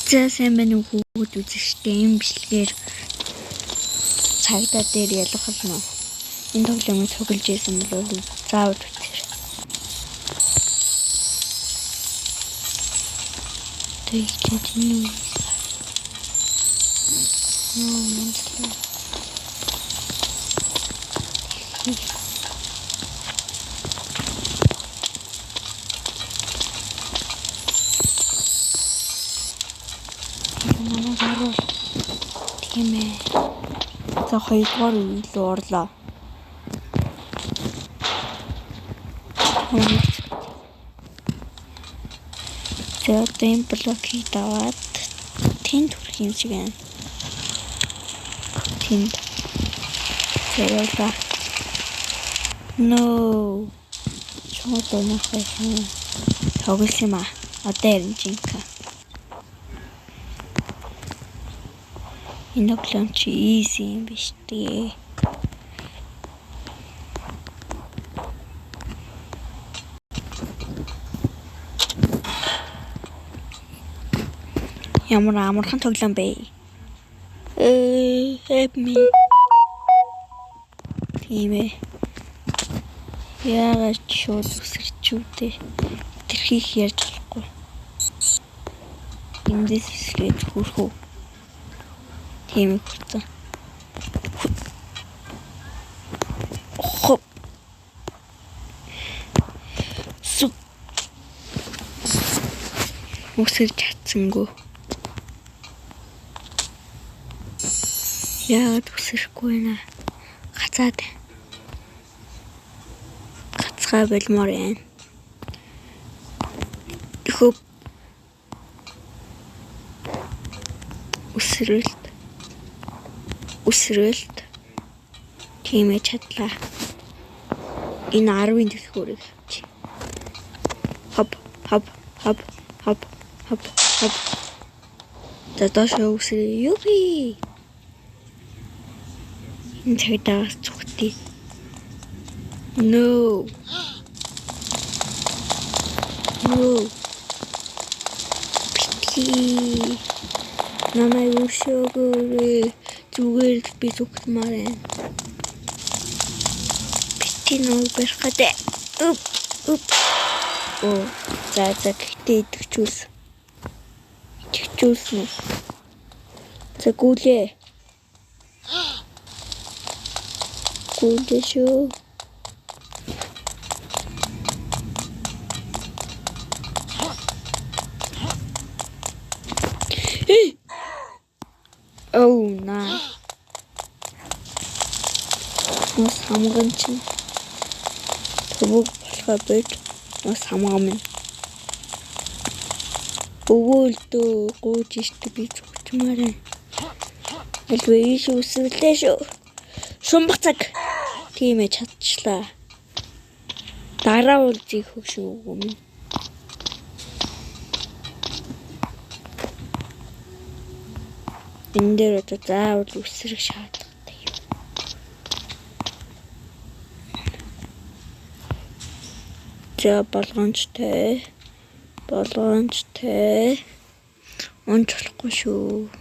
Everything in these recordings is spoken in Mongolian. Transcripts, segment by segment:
За сайн байна уу хүүхэд үзэгчтэй энэ бичлэгээр цагдаа дээр ялах болно. Энэ тоглоомыг тоглож байсан бол заавал үзээрэй. Тэгээд энэ нөө монстр. Намайг оруул. Тийм ээ. За хоёрдугаар үе рүү орлоо. За одоо энэ блокийг даваад тэнд хүрэх юм шиг байна. Тэнд. За явлаа. No. Шууд унах байсан. Тоглосон юм аа. Одоо ярин жинхэнэ. Энэ тоглоом чи easy юм биш дээ. Ямар амархан тоглоом бэ? Help me. Тийм ээ. Яагаад шууд үсэрч үү дээ. Тэрхийг ярьж болохгүй. Эндээс үсрээд хүрэх үү? Тийм ээ хүрсэн. Хоп. Суп. Үсэрч чадсангүй. Яагаад үсрэхгүй байна? Гацаад. Гацгаа болмоор байна. Хөп. Үсрэлт. Үсрэлт. Тийм ээ чадлаа. Энэ 10-ын түлхүүрийг авчих. Хоп, хоп, хоп, хоп, хоп, хоп. За доошоо үсрээ. Юпи. Энэ цагдаагаас зүгтээ. No. No. Бити. Намайг өршөөгөөрэй. Зүгээр л би зүгтмаар байна. Бити нөө барих гэдэг. Үп үп. Оо, за за гэхдээ идэвхжүүлсэн. Идэвхжүүлсэн үү? За гүлээ. Гүлээ шүү. Oh, наа. Ус хамган чинь төвөг болохоо бод. Ус хамган минь. Өвөөлдөө гүйж штэ би зүгтмээр байна. Альва ийш үсвэлээ шүү. Шумбах цаг. Тийм ээ чадчихлаа. Дараа уулзъя хөгш үгүй минь. Энэ дээр одоо заавал үсрэх шаардлагатай юм. За болгоомжтой. Болгоомжтой. Унж болохгүй шүү.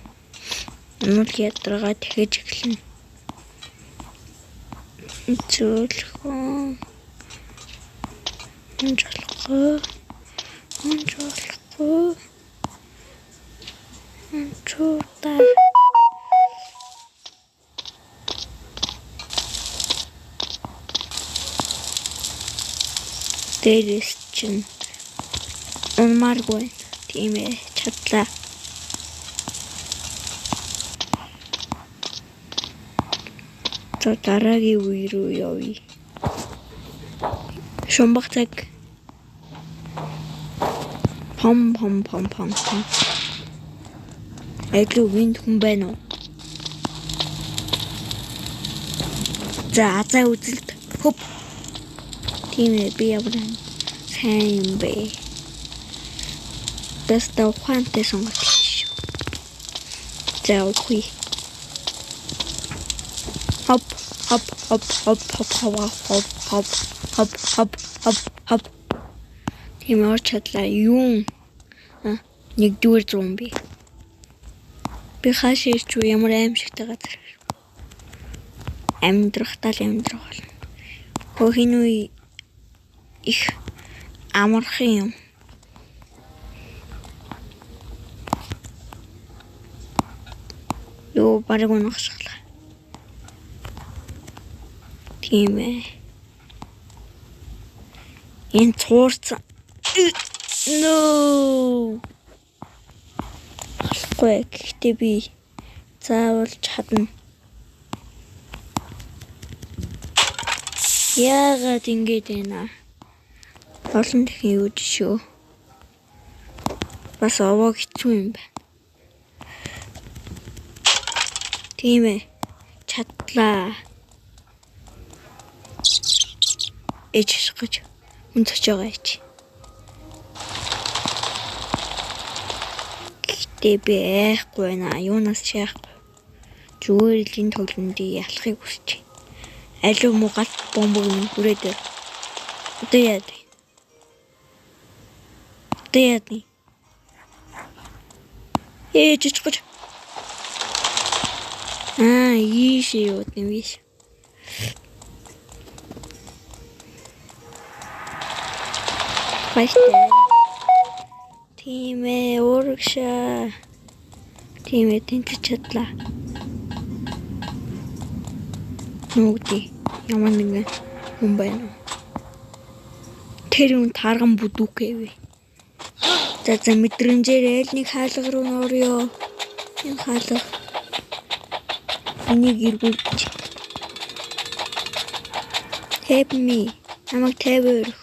Унвал ядаргаа дахиж эхэлнэ. Зөөлхөн. Унж болохгүй. Унж болохгүй. Унчуудаа. Дээрээс чинь унмааргүй. Тийм ээ, чадлаа. За дараагийн үе рүү явъя. Шумбах цаг. Пом пом пом пом пом. Айдлуу винд хүн байна уу? За азаа үзэлт. Хөп. Тийм ээ би ямар сайн юм бэ? Тэста ухаантай сонголт шүү. За үгүй. Хоп хоп хоп хоп хоп хоп хоп хоп хоп хоп хоп хоп. Тийм ээ орч чадлаа. Юун? Нэгдүгээр зуун би. Би хаашаа ирч вэ? Ямар аимшигтай газар. Амьдрахтаа л амьдрах болно. Хөөхийн үе их амархан юм. Юу бараг унахшглаа. Тийм ээ. Энэ цуурсан. No. Болохгүй. Гэхдээ би заавал чадна. Яагаад ингэж байна? Олон дахин юу шүү. Бас овоо хэцүү юм байна. Тийм ээ. Чадлаа. Ээж гэж хүн цочж байгаа ээж. Гэхдээ би айхгүй байна. Юунаас ч айхгүй. Зүгээр л энэ тоглоомд ялахыг хүсэж байна. Алив муу галт бомбог минь хүрээд ир. Одоо яа вэ? Одоо яа вэ? Ээж гэж. Аа, ийшээ юу юм биш. Баяртай. Тийм ээ, урагшаа. Тийм ээ, тэнцэж чадлаа. Нүгди ямар нэгэн хүн байна уу? Тэр хүн тарган бүдүүхээ вэ? За за мэдрэмжээр айл нэг хаалга руу норё. Энэ хаалга. Энийг эргүүлж. Help me. Намайг 50 өрөх.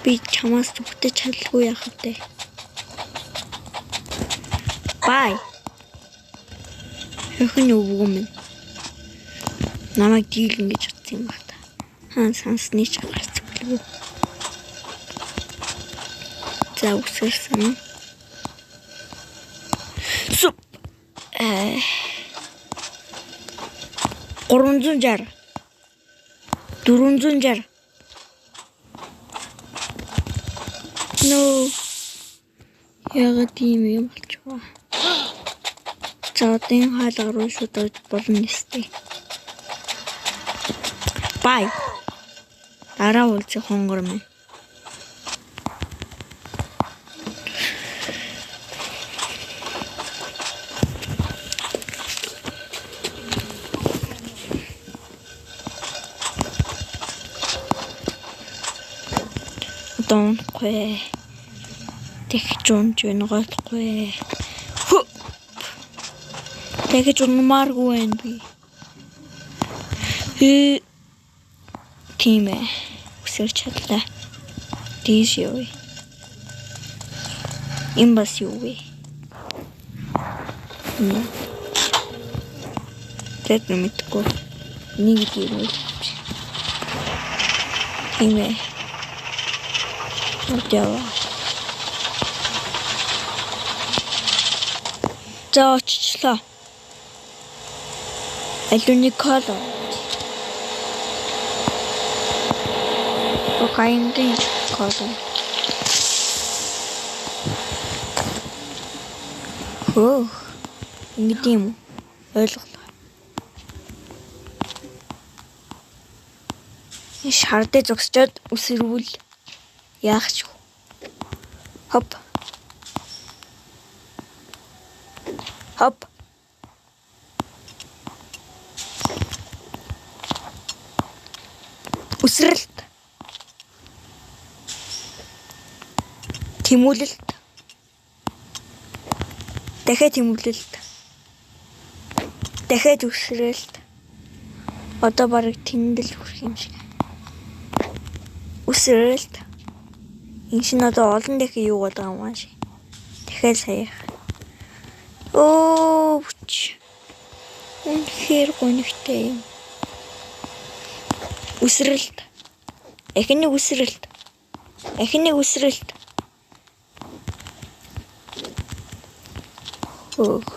Би чамаас зүгтэж чадалгүй яах вэ? Bye. Хөхөн өвгөн минь. Намайг дийлэн гэж утсан юм байна та. Хаан сансны ч гарц бүлгүй. За үсэрсэн. Суп. 360. 460. No. Яагаад ийм юм болчихваа. За одоо энэ хаалга руу шууд орж болно нэстэй. Bye. Дараа уулзах хонгор минь. Одоо унахгүй. Тэгж унж байна гойлохгүй. Тэгж унмааргүй байна би. Тийм ээ. Үсэрч чадлаа. Дийш явъя. Энэ бас юу вэ? Тэр мэдгүй. Нэг юм уу. Тийм ээ. Яваа. За очлоо. Алюни кола. Окаингийн кола. Хөөх. Ингэдэм юм уу? Ойлголоо. Энэ шар дээр зогсчоод үсэрвэл яах ч вэ? Хоп. Хоп. Үсрэлт. Тэмүүлэлт. Дахиад тэмүүлэлт. Дахиад үсрэлт. Одоо бараг тэндэл хүрэх юм шиг. Үсрэлт. Энэ чинь одоо олон дахин юу болдог юм аа шиг. Дахиад саяах. Өө бүч. Үнэхээр гонигтай юм. Үсрэлт. Ахин нэг үсрэлт. Ахин нэг үсрэлт. Хөөх.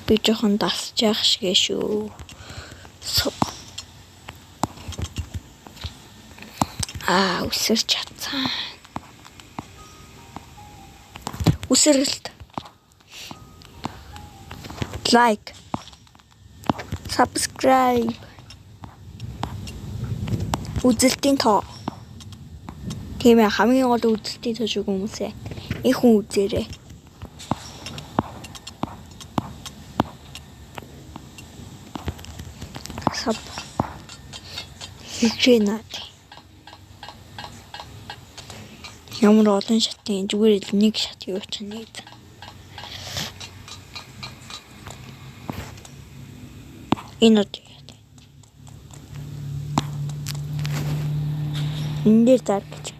Би жоохон дасж яах шигэ шүү. Аа, үсэрч чадсан. Үсрэлт. Like. Subscribe. Үзэлтийн тоо. Тийм ээ, хамгийн гол үзэлтийн тоо шүү хүмүүсээ. Их хүн үзээрэй. Sub. Хийхээ наад. Ямар олон шатын зүгээр л нэг шат юу ч нэг. Энэ үү. Энэ дээр зар гэж.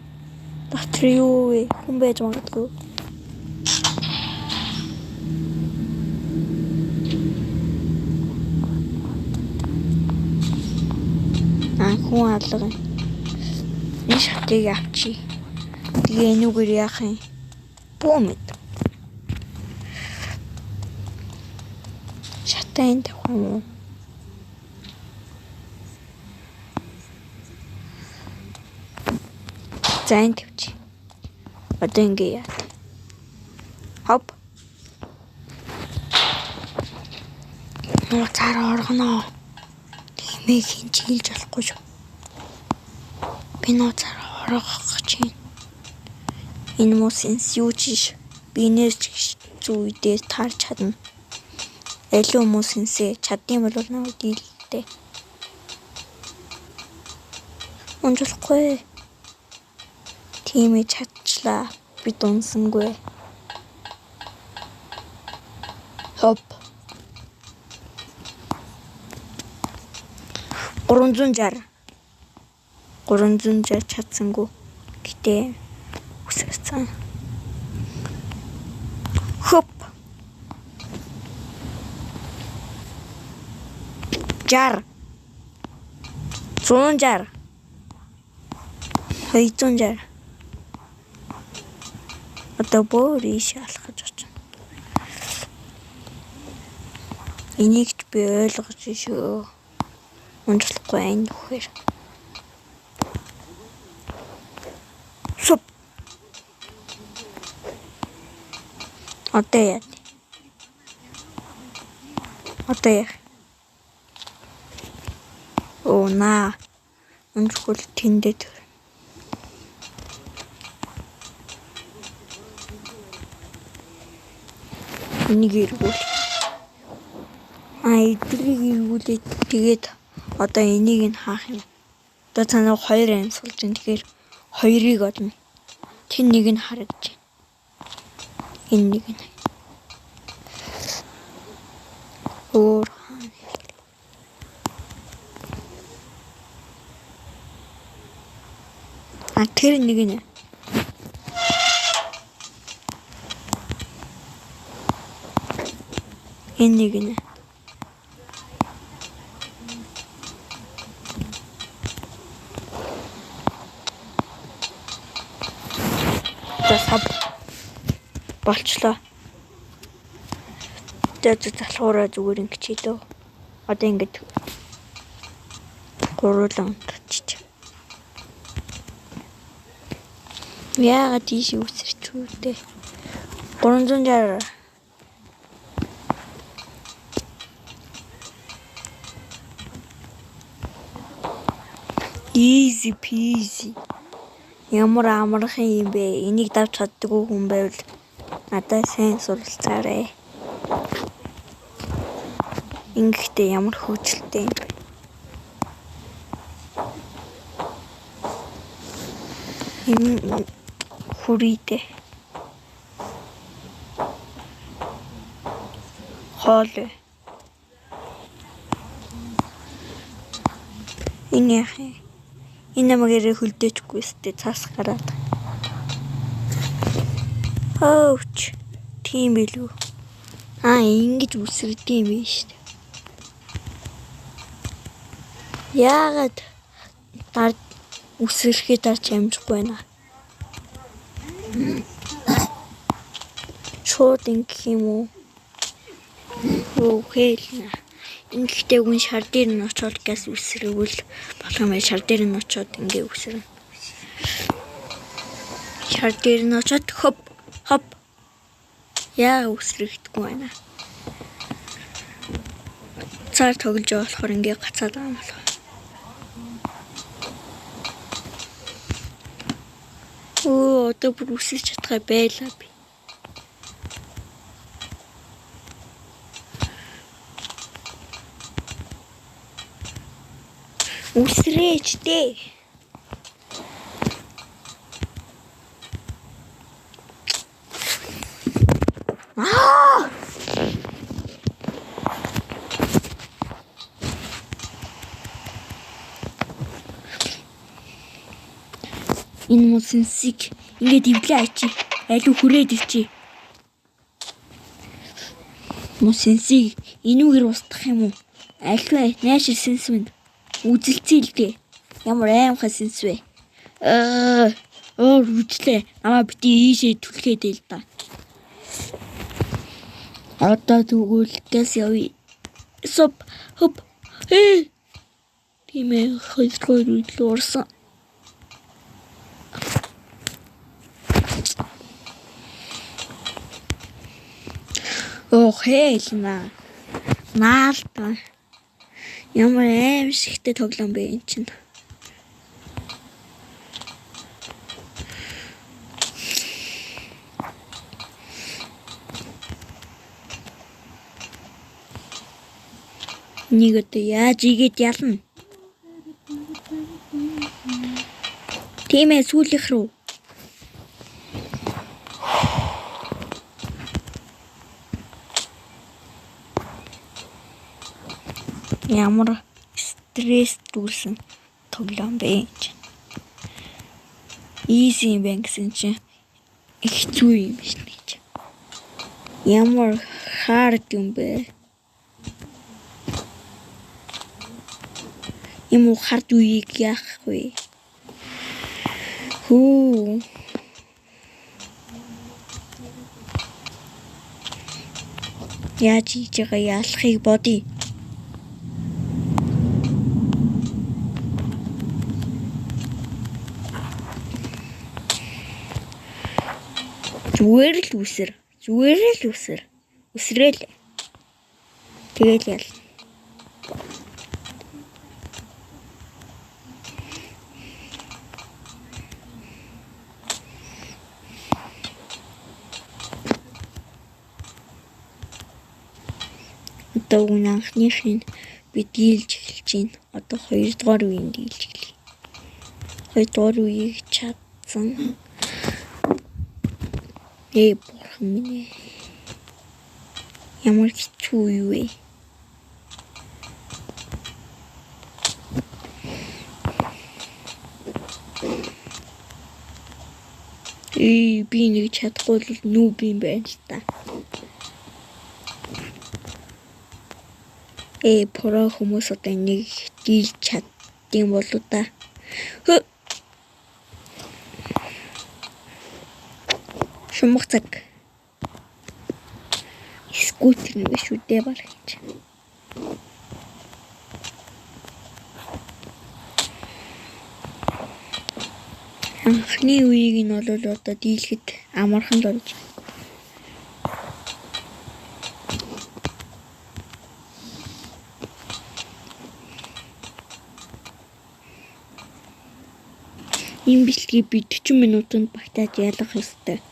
Дотор юу вэ? Хүн байж магадгүй. Аа хүн алга. Энэ шатыг авчи. Тэгээ энүүгээр яах юм? Бүү мэд. Шатаа энэ тавих юм уу? За энэ тавьчих. Одоо ингэ яа. Хоп. Нууцаар оргоно. Тиймээ хин ч хэлж болохгүй шүү. Би нууцаар оргох гэж байна. Энэ муу сенс юу ч биш. Би энэс ч зүү үедээ таарч чадна. Аливаа муу сенсээ чаддсан бол намайг дийлдэ. Унж болохгүй. Тийм ээ чадчлаа. Би дунсангүй. Хоп. 360. 360 чадсангүй. Гэтэ үсэрсэн. Хоп. 60. 160. 260. Одоо бүр ийшээ алхаж очино. Энийг ч би ойлгож шүү. Унж болохгүй энэ нөхөр. Суп. Одоо яа. Одоо яа. Оо наа. Унжгүй тэндээ төр. Энийг эргүүл. Аа эднийг эргүүлээд тэгээд одоо энийг нь хаах юм. Одоо цаанаа хоёр амьсгалж байна. Тэгэхээр хоёрыг олно. Тэр нэг нь харагдаж байна. Энэ нэг нь. Өөр хаана. А тэр нэг нь. Энэ нэг нь. За сав болчлоо. За залхуураа зүгээр ингэж хийлөө. Одоо ингэж гуруулан унтчих. Яагаад ийш үсэрч үү дээ. 360. Easy peasy. Ямар амархан юм бэ? Энийг давж чаддаггүй хүн байвал надад сайн суралцаарай. Ингэхдээ ямар хөгжилтэй юм бэ? Энэ хүрийдэ. Хоол. Энэ яах юм? Энэ намайг ярэ хөлдөөчгүй өстэй цаас гараад. Өөч. Тийм билүү. Аа ингэж үсэрдэг юм биш үү? Яагаад дар үсрэхээ дарч амжихгүй байна? Шууд ингэх юм уу? Өө хэлнэ. Ингэхдээ үн шар дээр нь очоод газ үсрэвэл болох юм байна. Шар дээр нь очоод ингээ үсрэнэ. Шар дээр нь очоод хоп хоп. Яа үсрэхдэггүй байна. Утсаар тоглож байгаа болохоор ингээ гацаад байгаа юм болох. Өө одоо бүр үсэж чадхай байлаа би. Үсрээч дээ. Аа! Энэ муу сэнсийг ингээд ивлээ ачи. Алив хүрээд ирчи. Муу сэнсийг энүүгээр устгах юм уу? Альва нааш сэнс минь үзэлцээ л дээ. Ямар аимхай сэнс вэ? Аа, уур үжлээ. Намаа бити ийшээ түлхээд байл та. Одоо тэгвэл гэс явъя. Соп хоп. Ээ. Тийм ээ, хоёрдугаар үйл орсон. Оо хэл на. Наалта. Ямар аимшигтэй тоглоом бэ энэ чинь. Нэг одоо яаж игээд ялна? Тийм ээ, сүүлийнх рүү. Ямар стресс дүүрсэн тоглоом бэ энэ чинь. Easy юм байна гэсэн чинь их хэцүү юм биш үү чинь. Ямар hard юм бэ? Юм уу хард үеийг яах вэ? Хүү. Яаж хийж байгаа ялахыг бодъё. Зүгээр л үсэр. Зүгээр л үсэр. Үсрээл. Тэгэл ял. Одоо үн анхных нь би дийлж эхэлж байна. Одоо хоёрдугаар үеийн дийлж эхэлье. Хоёрдугаар үеийг чадсан. Эй бурхан минь ээ. Ямар хэцүү юу вэ? Эй би нэг чадахгүй бол нүб юм байна л та. Эй про хүмүүс одоо энийг дийлж чаддсан болоо та. Шумах цаг. Скутер нэг шүү дээ баг гэж. Анхны үеийг нь бол одоо дийлэхэд амархан л болж байгаа. Энэ бичлэгийг би 40 минутанд багтааж ялах ёстой.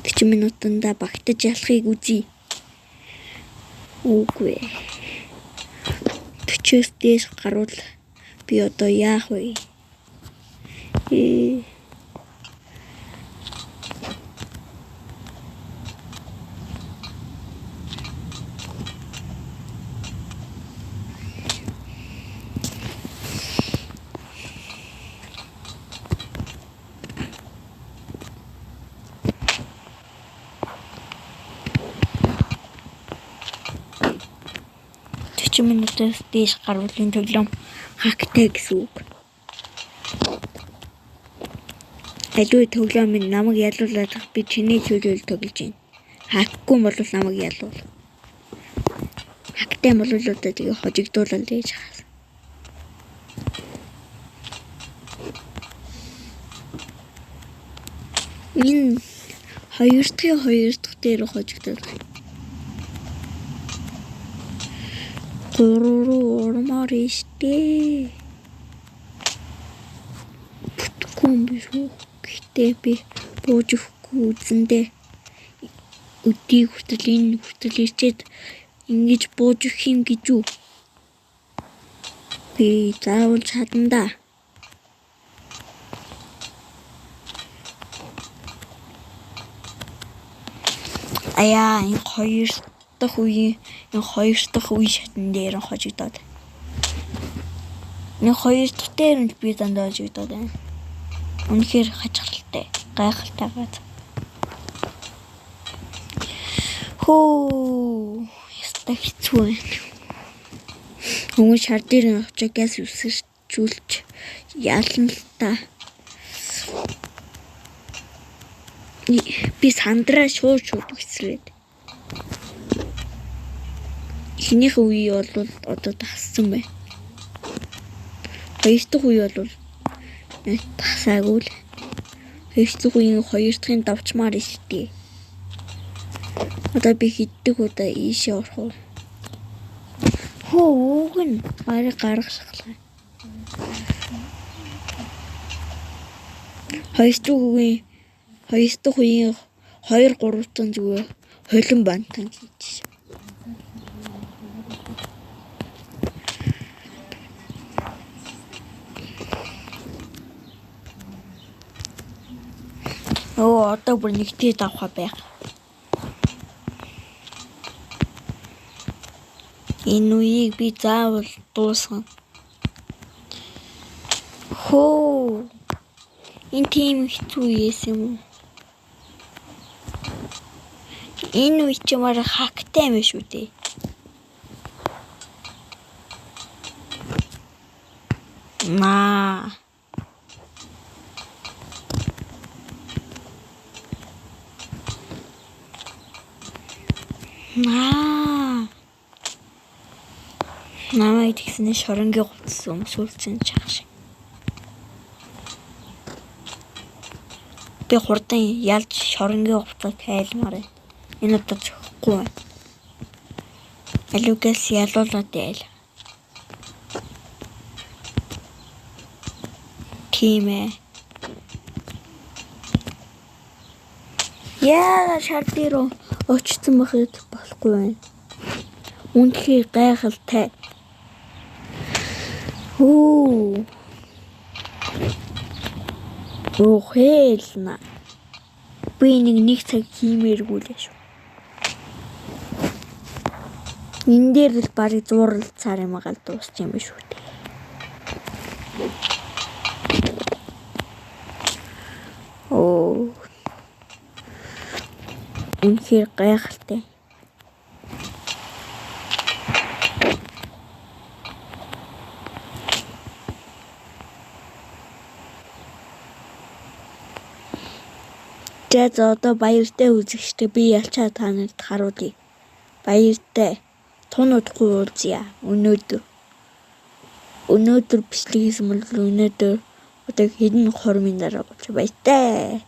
40 минутанда багтаж ялахыг үзье. Үгүй. 40-оос дээш гарвал би одоо яах вэ? Минутаас дээш гарвал энэ тоглоом хактай гэсэн үг. Аливаа тоглоом минь намайг ялуулаад би чиний чөлөөл тоглож байна. Хакгүй бол намайг ялуул. Хактай бол одоо тэгээ хожигдуулаад дээж хаас. Энэ хоёр дахь дээр хожигдуулах. 3 руу ормоор штэ. Бүтэхгүй юм биш үү? Гэхдээ би бууж өгөхгүй үзэндээ өдийг хүртэл энэ хүртэл ирчээд ингэж бууж өгөх юм гэж үү? Би заавал чадна да. Аяа, энэ хоёр дахь үеийн энэ хоёр дахь үе шатн дээр хожигдоод. Энэ хоёр дахь дээр нь би дандаа хожигдоод байна. Үнэхээр хачирхалтай, гайхалтай гад. Хөө, яста хэцүү байна. Өнгө шар дээр нь очиж газ үсэрчүүлж ялна л та. Би сандраа шууд үсрээд. Эхнийх үе бол одоо тассан байна. Хоёр дахь үе бол тасаагүй л. Хоёр дахь үеийн хоёр дахьын давчмаар штий. Одоо би хэддэг удаа ийшээ орох уу? Хөө ууг нь барыг гаргах шахлаа. Хоёр дахь үеийн 2 3 тон зүгээр холин бантан хийж. Оо одоо бүр нэгтээ давхаа байх. Энэ үеийг би заавал дуусгана. Хөө. Энэ тийм хэцүү байсан юм уу? Энэ үе чи мара хактай юм шүү дээ. Маа. Маа. Намайг тэгснэ шоронгийн хувцас өмсүүлсэн чах шиг. Би хурдан ялж шоронгийн хувцас тайлмаар байна. Энэ удаа зөхгүй байна. Алюгаас ялуулаад яйл. Тийм ээ. Яа шар дээр очсон байхад болохгүй байна. Үнэхээр гайхалтай. Хөө. Өхэлнэ. Би нэг цаг хиймээргүй л шүү. Энэ дээр л барыг зууралцаар юм агаал дуусч юм биш үү дээ. Оо. Үнэхээр гайхалтай. За одоо баяртай үзэгчтэй би ялчаа та нарт харуулъя. Баяртай. Тун удахгүй уулзъя. Өнөөдөр. Өнөөдөр бичлэг хийсэн бол өнөөдөр одоо хэдэн 20 минутаар болж баяртай.